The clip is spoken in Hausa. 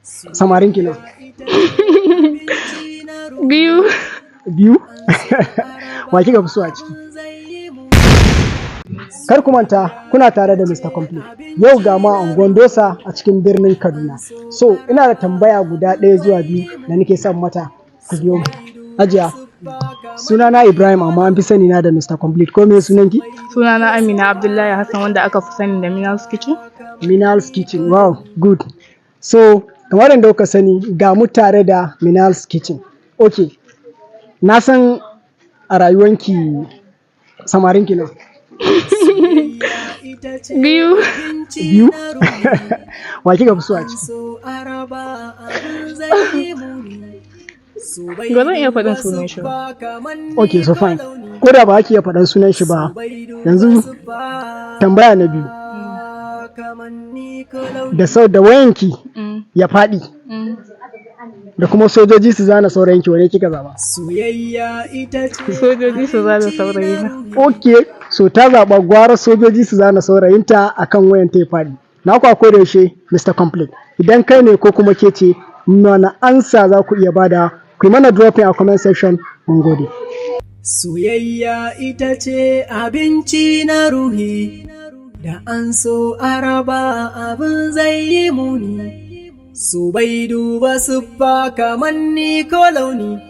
Samarin ki nawa? Biyu. Biyu? Wa kika fi so a ciki? Kar ku manta, kuna tare da Mr. Complete. Yau ga ma unguwan Dosa a cikin birnin Kaduna. So, ina da tambaya guda ɗaya zuwa biyu da nake son mata. Ku biyo mu. Hajiya, sunana Ibrahim, amma an fi sani na da Mr. Complete. Ko me sunanki? Sunana Amina Abdullahi Hassan, wanda aka fi sani da Minal's Kitchen. Minal's Kitchen. Wow, good. So, kamar yadda kuka sani, ga mu tare da Minal's Kitchen. Okay. Na san a rayuwanki samarinki nawa? Biyu. Biyu? Wa kika fi so a ciki? Ba zan iya faɗin sunan shi ba. Okay, so fine. Ko da ba ki iya faɗan sunan shi ba, yanzu tambaya na biyu. Da sau da wayanki ya faɗi da kuma sojoji su zana saurayinki, wane kika zaba? Sojoji su zana saurayina. Okay, so ta zaɓa gwara sojoji su zana saurayinta akan wayan ta ya faɗi. Na ku a koda yaushe Mr. Complete. Idan kai ne ko kuma ke ce, mana ansa za ku iya bada, ku yi mana dropping a comment section. Mun gode. Soyayya ita ce abinci na ruhi, da an so araba abin zai yi muni. So bai duba siffa, kamanni ko launi.